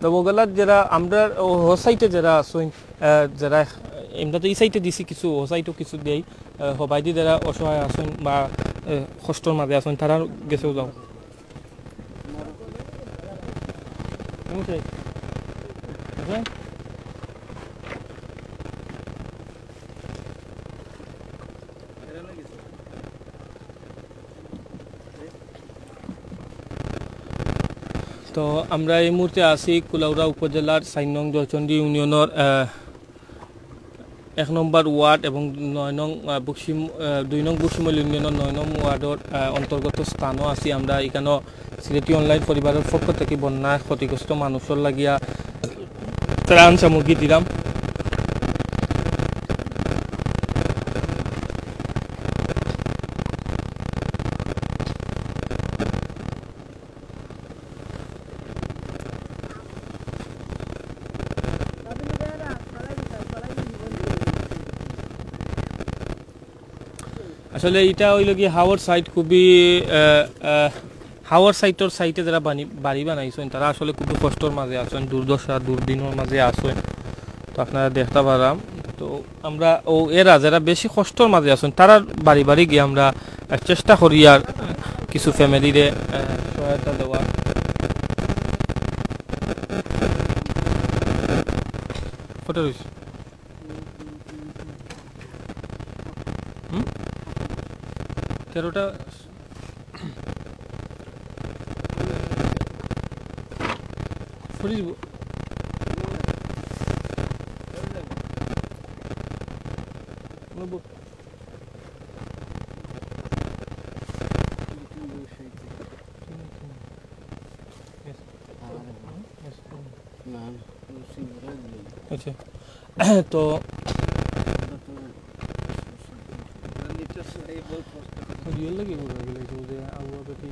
তো ওগুলা যারা আমরা ও, ও সাইডে যারা আছইন, আহ, যারা এমনি তো এই সাইডে দিছি কিছু, ও সাইডও কিছু দেই, আহ, হবাইদি যারা অসহায় আছইন বা, আহ, কষ্টর মাঝে আছইন, তারা গেছেও যাও। তো আমরা এই মুহূর্তে আছি কুলাউড়া উপজেলার চার নং জয়চণ্ডী ইউনিয়নের, আহ, এক নম্বর ওয়ার্ড এবং নয় নং, আহ, বক্সিম-, আহ, দুই নং বক্সিমল ইউনিয়নের নয় নং ওয়ার্ডের, আহ, অন্তর্গত স্থানও আছি আমরা। এখানেও সিলেটি অনলাইন পরিবারের পক্ষ থেকে বন্যায় ক্ষতিগ্রস্ত মানুষের লাগিয়া ত্রাণ সামগ্রী দিলাম। আসলে এটা হইল কি হাওর সাইড খুবই, আহ, আহ, হাওর সাইডর সাইডে যারা বানি-, বাড়ি বানাইছেন তারা আসলে খুবই কষ্টর মাঝে আছেন, দুর্দশা দুর্দিনের মাঝে আছেন। তো আপনারা দেখতে পারাম। তো আমরা ও এরা যারা বেশি কষ্টর মাঝে আছেন তারার বাড়ি বাড়ি গিয়া আমরা, আহ, চেষ্টা করি আর কিছু ফ্যামিলিরে, আহ, সহায়তা দেওয়ার। কটা রইছে? হুম? তেরোটা। পড়ি দিব। নব্বই। আচ্ছা, তো রিয়েল লাগে বলা গেলে যে আবহাওয়া দেখি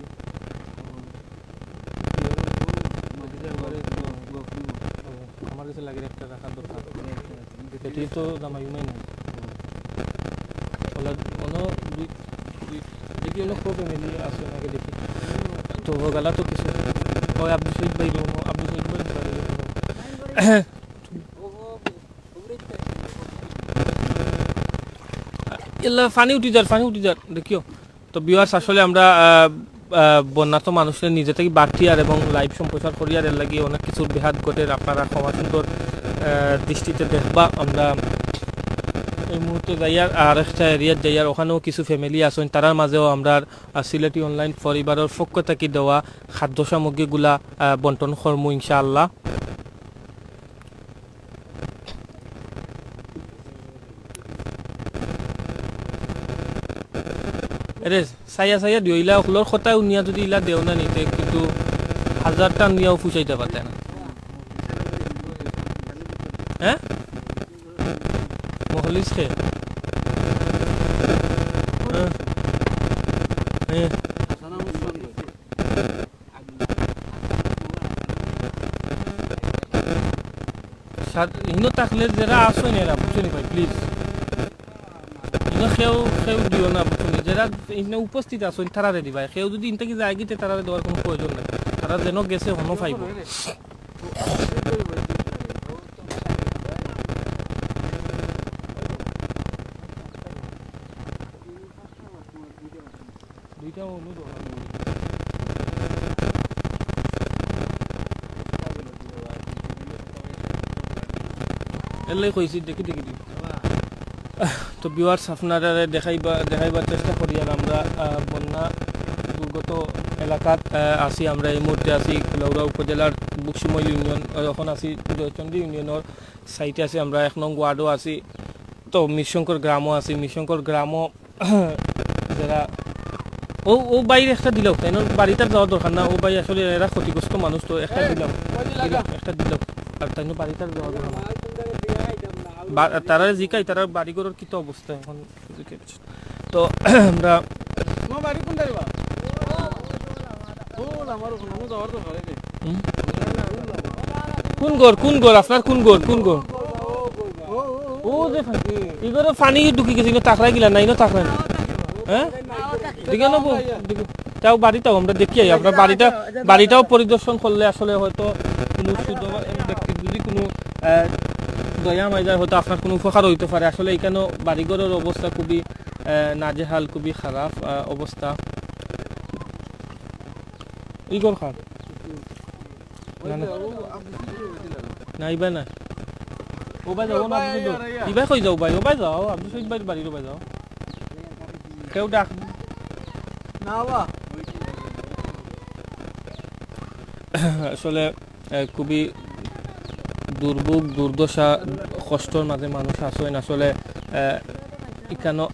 আমার কাছে লাগে একটা রাখার দরকার। এটি তো জামাই উমাই নাই। ওলা অন্য দুই, দুই, দেখি অন্য কো ফ্যামিলি আছে নাকি দেখি। তো ও গেলা তো কিছু। ওই আব্দুল শহীদ ভাই, ও আব্দুল শহীদ ভাই। ইল্লা পানি উঠি যার, পানি উঠি যার, দেখিও। তো ভিউয়ার্স, আসলে আমরা, আহ, আহ, বন্যাত মানুষের নিজে থেকে বাড়তি আর এবং লাইভ সম্প্রচার করি আর এর লাগি অনেক কিছুর বেহাত ঘটের, আপনারা ক্ষমা সুন্দর আহ, দৃষ্টিতে দেখবা। আমরা এই মুহূর্তে যাইয়ার আর একটা এরিয়াত যাইয়ার, ওখানেও কিছু ফ্যামিলি আছইন, তারার মাঝেও আমরা আর সিলেটি অনলাইন পরিবারের পক্ষ থাকি দেওয়া খাদ্য সামগ্রীগুলা, আহ, বন্টন করমু ইনশাআল্লাহ। এরে, চাইয়া চাইয়া দিও, ইলা অকলর কথা হুনিয়া যদি ইলা দেও না নিতে, কিন্তু হাজার টান দিয়াও ফুষাইতে পারতে না। হ্যাঁ? মখলিস খে? হ্যাঁ। হ্যাঁ। সাত-, ইনো থাকলে যারা আছইন এরা, বুঝছো নি ভাই, প্লিজ। ইনো কেউ, কেউ দিও না, বুঝছো নি? যারা ইনো উপস্থিত আছইন, তারারে দিবা। কেউ যদি ইন থাকি যায় গিতে, তারারে দেওয়ার কোনো প্রয়োজন নাই। তারা যেন গেছে, হনো পাইব। দুইটা অনু ধরা। এলাই কইছি, দেখি, দেখি, দেখি। তো ভিউয়ার্স, আপনারারে দেখাইবা, দেখাইবার চেষ্টা করি। আর আমরা, আহ, বন্যা দুর্গত এলাকাত, আহ, আছি। আমরা এই মুহূর্তে আছি কুলাউড়া উপজেলার বুকশিমল ইউনিয়ন, আহ, এখন আছি জয়চন্ডী ইউনিয়নের সাইটে আছি। আমরা এক নং ওয়ার্ডও আছি, তো মিরশঙ্কর গ্রামও আছি। মিরশঙ্কর গ্রামও যারা, ও, ও বাইরে একটা দিলাও, তাইনর বাড়িত আর যাওয়া দরকার না। ও ভাই, আসলে এরা ক্ষতিগ্রস্ত মানুষ, তো একটা দিলাও, দিলাও, একটা দিলাও। আর তাইনর বাড়িত আর যাওয়া দরকার না। বা-, তারা জিকাই, তারা বাড়িঘরর কিতা অবস্থা এখন? তো আমরা তোমার বাড়ি কোন জায়গা? কোন আমার ওখানে, আমি যাওয়ার দরকার নেই। হুম? কোন ঘর, কোন ঘর, আপনার কোন ঘর, কোন ঘর? ও, ও, ও, ও যে ফা-, ই ঘরে পানি ঢুকি গেছে, ইনো তাকরা গিলা না, ইনো তাকরা না। হ্যাঁ? দিকে না বউ, দিকে। তাও বাড়িটাও আমরা দেখি আই, আপনার বাড়িটা, বাড়িটাও পরিদর্শন করলে আসলে হয়তো কোনো সুযোগ ব্যক্তির যদি কোনো, আহ, দয়া মায়া যায়, হয়তো আপনার কোনো উপকার হইতে পারে। আসলে এখানে বাড়িঘরের অবস্থা খুবই, আহ, নাজেহাল, খুবই খারাপ, আহ, অবস্থা। ই ঘর কার? না, না। না, ইবায় না। ও ভাই যাও না, আপনি তো। ইবায় কই যাও ভাই? ও ভাই যাও, আপনি শহীদ ভাইর বাড়ির ও ভাই যাও। কেউ ডাক। না বা। আসলে, আহ, খুবই দুর্ভোগ, দুর্দশা, কষ্টর মাঝে মানুষ আছইন। আসলে, আহ, ইখানো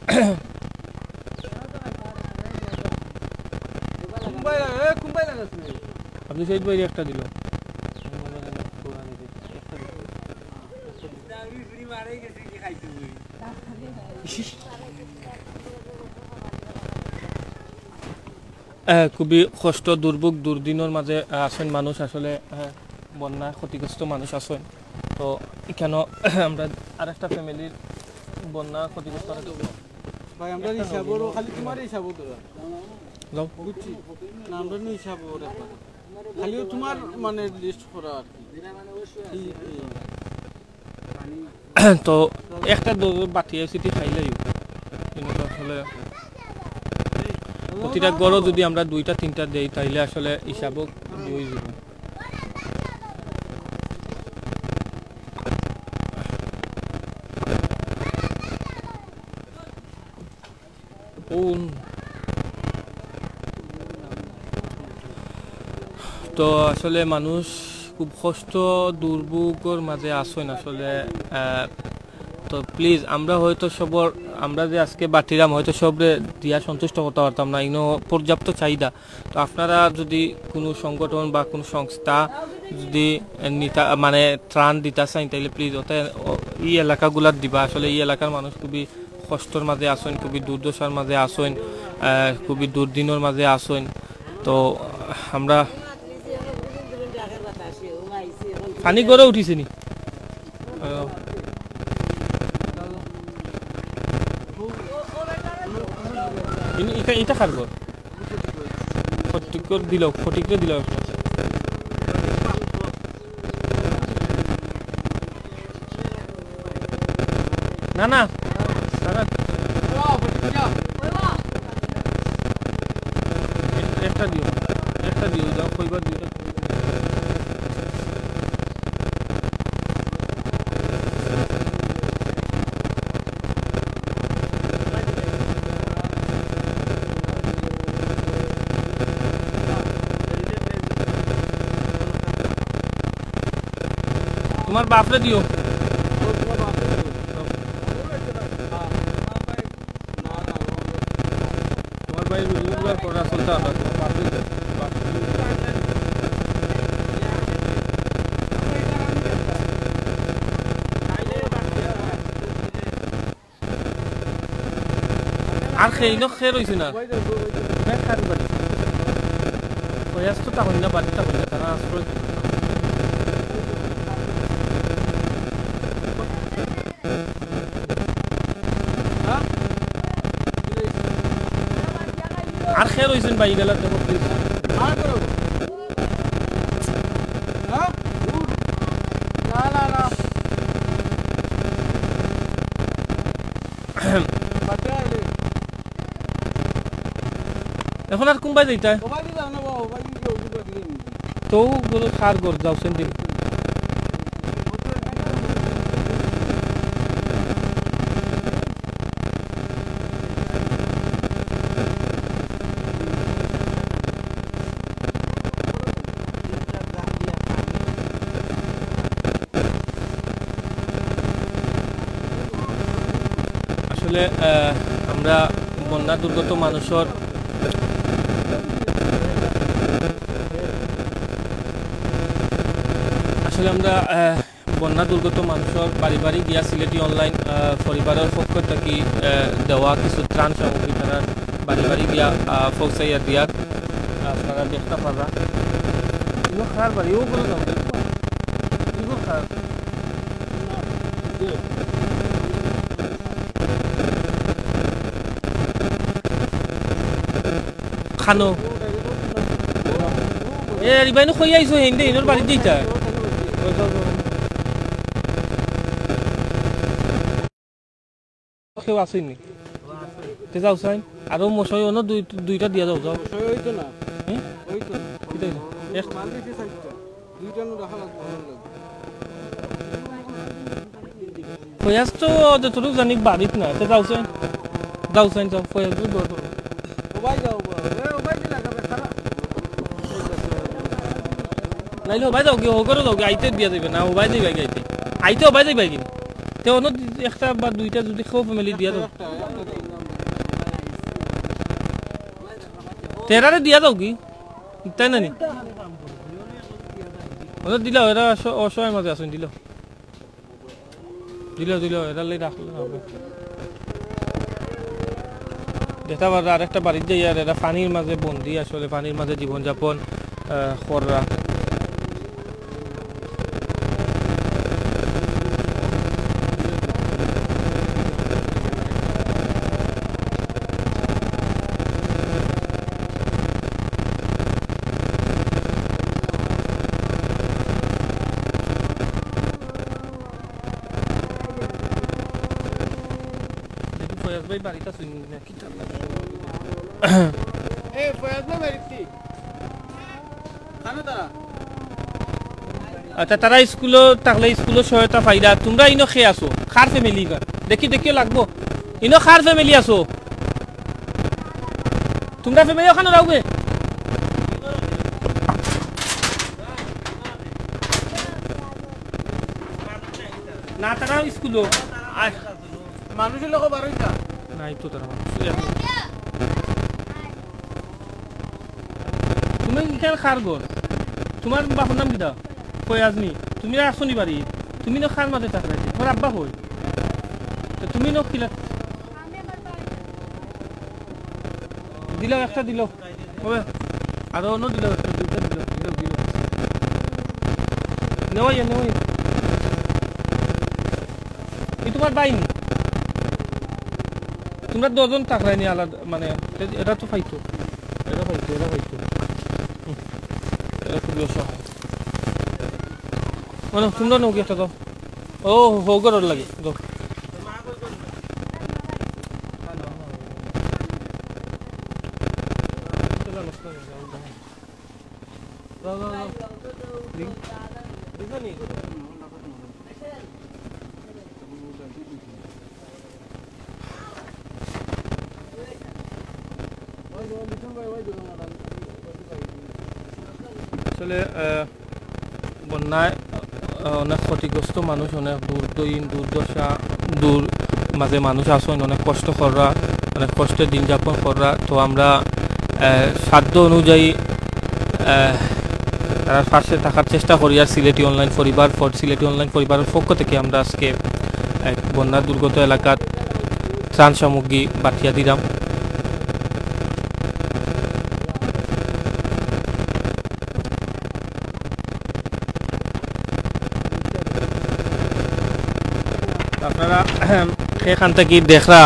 আপনি শহীদ ভাইরে একটা দিল। আহ, খুবই কষ্ট, দুর্ভোগ, দুর্দিনর মাঝে, আহ, আছইন মানুষ আসলে, আহ, বন্যা ক্ষতিগ্রস্ত মানুষ আছইন। তো ইখানো আমরা আরেকটা ফ্যামিলির বন্যা ক্ষতিগ্রস্ত আরেকটা ভাই, আমরা হিসাব ওর খালি তোমার হিসাব ওর ধরা। যাও। বুঝছি। না, আমরা নিয়ে হিসাব ওর একবার। খালি ও তোমার মানে লিস্ট করা আর কি। এই, এই। তো একটা দো-, বাটি সিটি খাইলেই কিন্তু আসলে প্রতিটা গরো যদি আমরা দুইটা তিনটা দেই, তাইলে আসলে হিসাবও হয়ে যাবে। কোন? তো আসলে মানুষ খুব কষ্ট দুর্ভোগর মাঝে আছইন আসলে। আহ, তো প্লিজ, আমরা হয়তো সবর, আমরা যে আজকে বাটিরাম হয়তো সবরে দিয়া সন্তুষ্ট করতে পারতাম না, ইনো পর্যাপ্ত চাহিদা। তো আপনারা যদি কোনো সংগঠন বা কোনো সংস্থা যদি নিতা, মানে ত্রাণ দিতা চাইন, তাইলে প্লিজ ওতে ও-, এই এলাকাগুলার দিবা। আসলে এই এলাকার মানুষ খুবই কষ্টর মাঝে আছইন, খুবই দুর্দশার মাঝে আছইন, আহ, খুবই দুর্দিনর মাঝে আছইন। তো আমরা পানি গড়ে উঠিছে নি? আহ, ইনি-, ইটা, ইটা কার ঘর? ফটিকর দিল, ফটিকরে দিল একটা। না, না, না, না। এক-, একটা দিও, একটা দিও, যাও, কইবার দুইটা। তোমার বাপরে দিও। তোমার ভাই রুজি রোজগার করা চলতে হবে, তোমার বাপরে দিও। আর খেইন খের অইছে না। খের খার বাড়ি। ওই আজ তো তখন না, বাড়ি তখন না, তারা আশ্রয়। আর খের অইছেন ভাই, গেলা দেখো, please। হ্যাঁ? না, না, না। বাচ্চা আইলে। এখন আর কোনবায় যাইতায়? ওবায়দি যাও না বাবা, ওবায়দি গিয়ে ওষুধ পাতি নিয়ে নিবি। তো গরু খার গর যাও, সেন্দিন। আসলে, আহ, আমরা বন্যা দুর্গত মানুষর, আসলে আমরা, আহ, বন্যা দুর্গত মানুষর বাড়ি বাড়ি গিয়া সিলেটি অনলাইন, আহ, পরিবারর পক্ষ থাকি, আহ, দেওয়া কিছু ত্রাণ সামগ্রী তারা বাড়ি বাড়ি গিয়া, আহ, পৌঁছাইয়া দিয়ার। আপনারা দেখতা পাররা। ইগো কার বাড়ি? ও করে দাও। ইগো কার? খানো। এ, রিবাইনু কই আইছো? হেইন দে, ইনোর বাড়িত যাইতা। কেউ আছেনি? তে যাও চাইন। আরো মশাই অনো দুই, দুইটা দিয়া যাও, যাও। মশাই অইতো না। হ্যাঁ? অইতো না। কিতা অইতো? এক মাল দিছে চাইরটা। দুইটা নু রাখা লাগবো, ভালো লাগবো। ফয়াজ তো যতটুকু জানি বাড়িত না, তে যাও চাইন। যাও চাইন, যাও, ফয়াজ তো দৌড় করো। ওবায় যাও, ওবায়। এ, ওবায় দিলা, খাবে, খারাপ। নাইলে ওবায় যাও কি, ও করো যাও কি, আইতে দিয়া যাইবে না, ওবায় যাইবে কি আইতে। আইতে ওবায় যাইবে কি? তে অনো একটা বা দুইটা যদি কেউ ফ্যামিলি দিয়া দাও। একটা, একটা, একটা। তেরারে দিয়া দাও কি? তাই না নি? ওরা দিলাও, এরা অস-, অসহায় মাঝে আছেন, দিলাও। দিলাও, দিলাও, এরা লাই রাখলে হবে। দেখতা পাররা আরেকটা বাড়িত যাইয়ার, এরা পানির মাঝে বন্দি, আসলে পানির মাঝে জীবনযাপন, আহ, কররা। দেখি ফয়াজ ভাই বাড়িত আছইন না, কিতা? এ, ফয়াজ ভাই বাড়িত নি? খানো তারা? আচ্ছা, তারা স্কুলো থাকলে স্কুলো সহায়তা পাইরা। তোমরা ইনো কে আছো? কার ফ্যামিলি ইবার? দেখি, দেখিও লাগবো। ইনো কার ফ্যামিলি আছো? তোমরা ফ্যামিলি ওখানো রাখবে? না, তারা স্কুলো। আর মানুষের লোক বারোইতা। নাই তো তারা মানুষ। তুমি ইখান কার ঘর? তোমার বাপর নাম কিতা? ফয়াজ নি। তুমি আছো নি বাড়ি? তুমি না কার মাঝে থাকরায়? তোমার আব্বা কই? তো তুমি না কিলা? দিলাও, একটা দিলাও। ওই, আরো অন্য দিলাও, একটা, দুইটা দিলাও, দিলাও, দিলাও। নেওয়াই, নেওয়াই। এই তোমার ভাই নি? তোমরা দুজন থাকরায় নি আলাদা, মানে, এ-, এরা তো পাইতো। এরা পাইতো, এরা পাইতো। হুম। এরা খুবই অসহায়। মানে, তোমরা নেও কি একটা দাও। ও, হো, ঘরর লাগি, দাও। যাও, যাও, যাও। দিছো নি? আসলে, আহ, বন্যায় আহ, অনেক ক্ষতিগ্রস্ত মানুষ, অনেক দুর্দিন, দুর্দশা, দূর মাঝে মানুষ আছইন, অনেক কষ্ট কররা, অনেক কষ্টে দিন যাপন কররা। তো আমরা, আহ, সাধ্য অনুযায়ী, আহ, তারার পাশে থাকার চেষ্টা করি। আর সিলেটি অনলাইন পরিবার, ফর সিলেটি অনলাইন পরিবারের পক্ষ থেকে আমরা আজকে এক বন্যা দুর্গত এলাকাত ত্রাণ সামগ্রী বাটিয়া দিলাম। আপনারা এখান থেকে দেখরা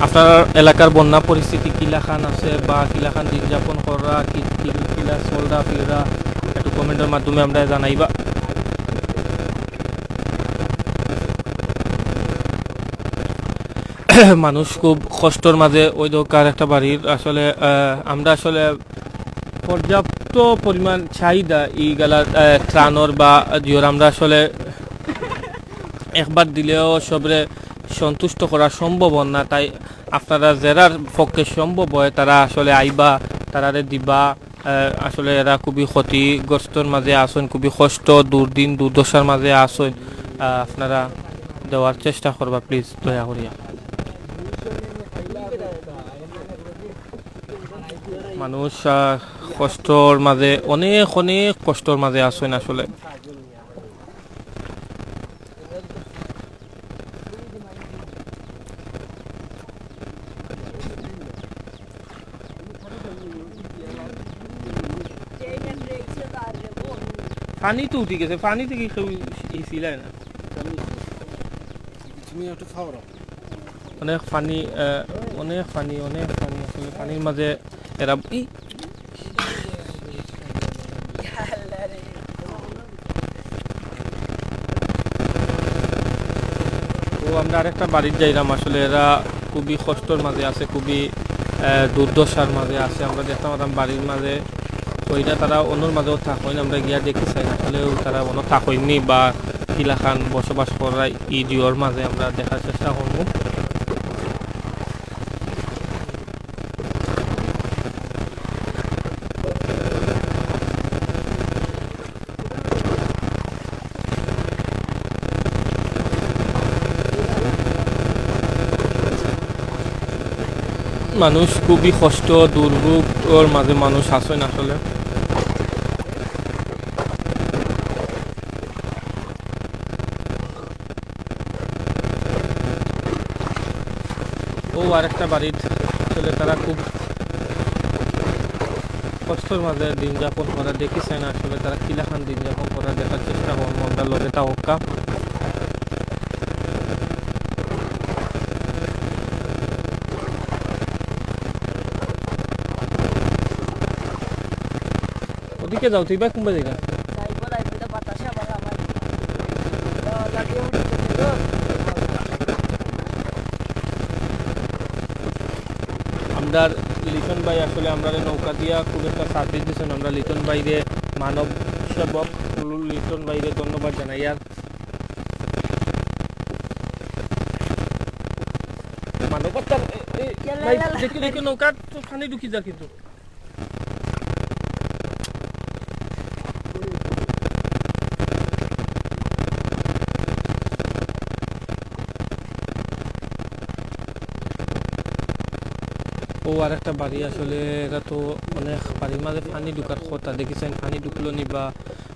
আপনার এলাকার বন্যা পরিস্থিতি কিলাখান আছে বা কিলাখান দিন যাপন কররা, কি, কি, কিলা চলরা ফিররা, একটু কমেন্টের মাধ্যমে আমরা জানাইবা। মানুষ খুব কষ্টর মাঝে। ওই দোকার একটা বাড়ির আসলে, আহ, আমরা আসলে পর্যাপ্ত পরিমাণ চাহিদা ই গালার, আহ, ত্রাণর বা জিওর আমরা আসলে একবার দিলেও সবরে সন্তুষ্ট করা সম্ভব না। তাই আপনারা যেরার পক্ষে সম্ভব হয় তারা আসলে আইবা, তারারে দিবা। আহ, আসলে এরা খুবই ক্ষতিগ্রস্তর মাঝে আছইন, খুবই কষ্ট, দুর্দিন, দুর্দশার মাঝে আছইন। আহ, আপনারা দেওয়ার চেষ্টা করবা, প্লিজ, দয়া করিয়া। মানুষ, আহ, কষ্টর মাঝে, অনেক, অনেক কষ্টর মাঝে আছইন আসলে। পানি তো উঠি গেছে, পানি থেকে কেউ হিছিলায় না। তুমি একটু খাওয়াও। অনেক পানি, আহ, অনেক পানি, অনেক পানি। আসলে পানির মাঝে এরা, ই, ও, আমরা আরেকটা বাড়িত যাইলাম। আসলে এরা খুবই কষ্টর মাঝে আছে, খুবই, আহ, দুর্দশার মাঝে আছে। আমরা দেখতাম পারতাম বাড়ির মাঝে কইরা তারা অন্যর মাঝেও থাকইন, আমরা গিয়া দেখি চাই, আসলেও তারা অন্য থাকইননি বা কিলাখান বসবাস করা ই জিওর মাঝে আমরা দেখার চেষ্টা করবো। মানুষ খুবই কষ্ট, দুর্ভোগর মাঝে মানুষ আছইন আসলে। ও আরেকটা বাড়িত আসলে তারা খুব কষ্টর মাঝে দিন যাপন করা, দেখি চাই না আসলে তারা কিলাখান দিন যাপন করা, দেখার চেষ্টা করবো, আমরা লগে থাকউক্কা। ওদিকে যাও, তুই ভাই কোনবায় যাইগা? আমরার লিটন ভাই আসলে আমরারে নৌকা দিয়া খুব একটা সার্ভিস দিছইন। আমরা লিটন ভাইরে, মানব সেবক লিটন ভাইরে ধন্যবাদ জানাই। আর মানবতার, এ, এ, ভাই, দেখি, দেখি, নৌকার তো পানি ঢুকি যা কিন্তু। ও আরেকটা বাড়ি আসলে, এরা তো অনেক বাড়ির মাঝে পানি ঢুকার কথা, দেখি চাই পানি ঢুকলো নি বা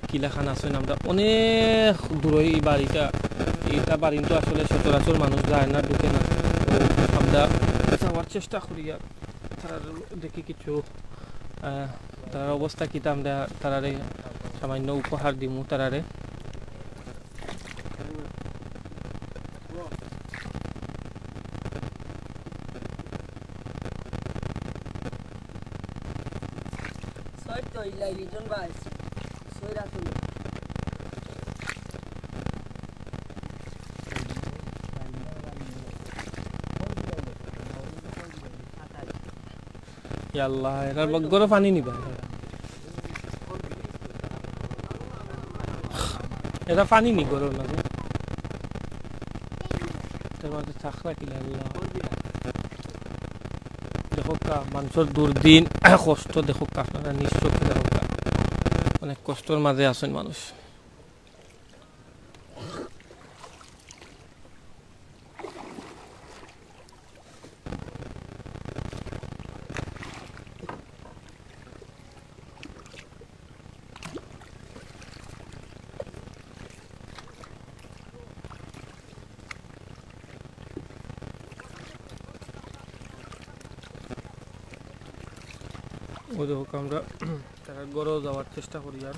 কিলাখান আছইন। আমরা অনেক দূরই এই বাড়িটা, এটা বাড়ি তো আসলে সচরাচর মানুষ যায় না, ঢুকে না। তো আমরা যাওয়ার চেষ্টা করি আর তারার দেখি কিছু, আহ, তারার অবস্থা কিতা, আমরা তারারে সামান্য উপহার দিমু তারারে। ইয়া আল্লাহ, এরার ঘরো পানি নি বা। এরা পানি নি ঘরর মাঝে। এটার মাঝে থাকরা কিলা আল্লাহ। দেখউক্কা, মানষর দুর্দিন, কষ্ট দেখউক্কা, আপনারা নিজ চোখে দেখউক্কা। অনেক কষ্টর মাঝে আছইন মানুষ। ওই দেখো, আমরা তারার ঘরো যাওয়ার চেষ্টা করি আর।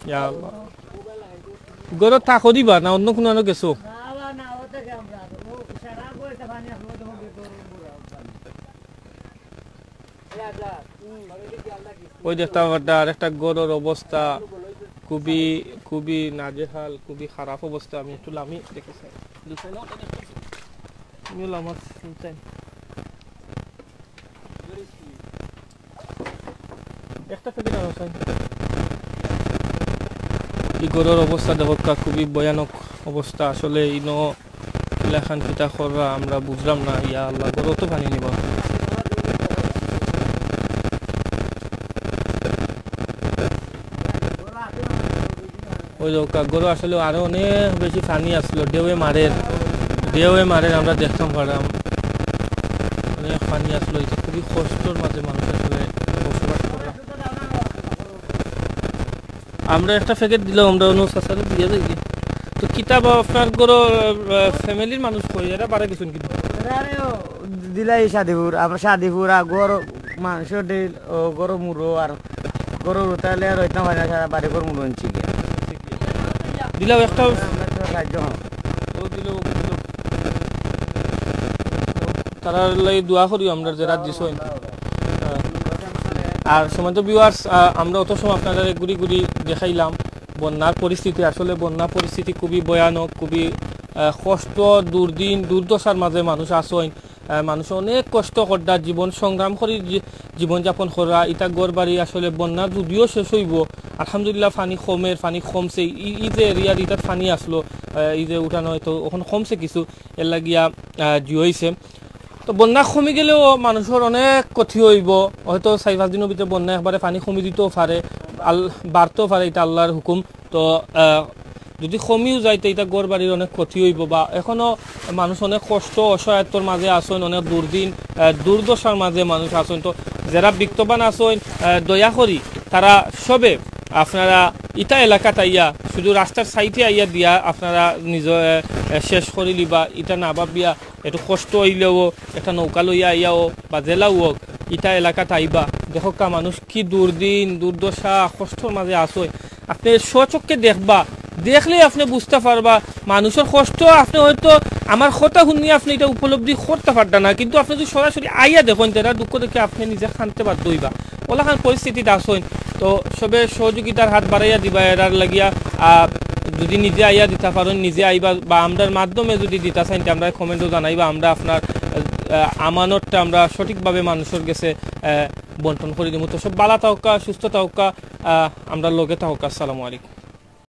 ইয়া আল্লাহ। ঘরো থাকো দিবা না অন্য কুনু আনো গেছো? ওই দেখতাম একটা আরেকটা ঘরর অবস্থা খুবই, খুবই নাজেহাল, খুবই খারাপ অবস্থা। আমি একটু লামি দেখি স্যার। দুই সাইডে ওটা দেখতেছি। আমিও লামার চিন্তায়। একটা প্যাকেট আনো স্যার। এই ঘরর অবস্থা দেখো কা, খুবই ভয়ানক অবস্থা। আসলে ইনো লেখান কিতা কররা আমরা বুঝলাম না। ইয়া আল্লাহ, ঘরো তো পানি নিবা। ওই দেখো কা, ঘরো আসলে আরো অনেক বেশি পানি আসলো, ঢেউয়ে মারের, ঢেউয়ে মারের, আমরা দেখতাম পারলাম অনেক পানি আসলো। এটা খুবই কষ্টর মাঝে মানুষ আসলে বসবাস করা। আমরা একটা প্যাকেট দিলাম, আমরা অন্য চাচারে দিয়ে যাই। তো কিতা বা আপনার ঘরো, আহ, ফ্যামিলির মানুষ কই? এরা বারে গেছেন কিন্তু? এরারেও দিলাই শাদিপুর, আমরা শাদিপুর আর ঘর মাংস ডিল, ও ঘর মুড়ো আর ঘর উঠালে আর হইতাম হয় না, সারা বাড়ি ঘর মুড়ো আনছি গিয়া। দিলাও একটা। আমরা তো সাহায্য হন। ও দিল, ও দিল। তারার লাগি দোয়া করি আমরা যারা দিছইন। আর সম্মানিত ভিউয়ার্স, আহ, আমরা অত সময় আপনারারে ঘুরি ঘুরি দেখাইলাম বন্যার পরিস্থিতি। আসলে বন্যা পরিস্থিতি খুবই ভয়ানক, খুবই, আহ, কষ্ট, দুর্দিন, দুর্দশার মাঝে মানুষ আছইন। আহ, মানুষ অনেক কষ্ট কররা, জীবন সংগ্রাম করি জী-, জীবনযাপন কররা। ইতা ঘর বাড়ি আসলে বন্যা যদিও শেষ হইব, আলহামদুলিল্লাহ পানি কমের, পানি কমছে। ই, ই যে এরিয়ার ইতাত পানি আসলো, আহ, ই যে উঠানো হয়তো এখন কমছে কিছু, এর লাগিয়া, আহ, জি হইছে। তো বন্যা কমি গেলেও মানুষের অনেক ক্ষতি হইব। হয়তো চারি পাঁচ দিনের ভিতরে বন্যা একবারে পানি কমি দিতেও পারে, আল-, বাড়তেও পারে, এটা আল্লাহর হুকুম। তো, আহ, যদি কমিও যায়, তো এটা ঘর বাড়ির অনেক ক্ষতি হইব, বা এখনো মানুষ অনেক কষ্ট অসহায়ত্বর মাঝে আছইন, অনেক দুর্দিন, আহ, দুর্দশার মাঝে মানুষ আছইন। তো যারা বিত্তবান আছইন, আহ, দয়া করি তারা সবে আপনারা ইটা এলাকাত আইয়া, শুধু রাস্তার সাইডে আইয়া দিয়া আপনারা নিজ, আহ, আহ, শেষ করি লিবা, ইটা না ভাবিয়া একটু কষ্ট হইলেও একটা নৌকা লইয়া আইয়াও বা জেলাও হোক, ইটা এলাকাত আইবা। দেখো কা মানুষ কি দুর্দিন, দুর্দশা, কষ্টর মাঝে আছইন। আপনি স্বচক্ষে দেখবা, দেখলেই আপনি বুঝতে পারবা মানুষের কষ্ট। আপনি হয়তো আমার কথা শুনিয়া আপনি এটা উপলব্ধি করতে পারতা না, কিন্তু আপনি যদি সরাসরি আইয়া দেখইন, তারা দুঃখ দেখে আপনি নিজে কানতে বাধ্য হইবা। ওলাখান পরিস্থিতিত আছইন, তো সবে সহযোগিতার হাত বাড়াইয়া দিবা এরার লাগিয়া। আহ, যদি নিজে আইয়া দিতা পারইন, নিজে আইবা, বা আমরার মাধ্যমে যদি দিতা চাইন, তে আমরারে কমেন্টও জানাইবা। আমরা আপনার, আহ, আমানতটা আমরা সঠিকভাবে মানুষের গেছে, আহ, বন্টন করি দিমু। তো সব ভালা থাকউক্কা, সুস্থ থাকউক্কা, আহ, আমরার লগে থাকউক্কা। আসসালামু আলাইকুম।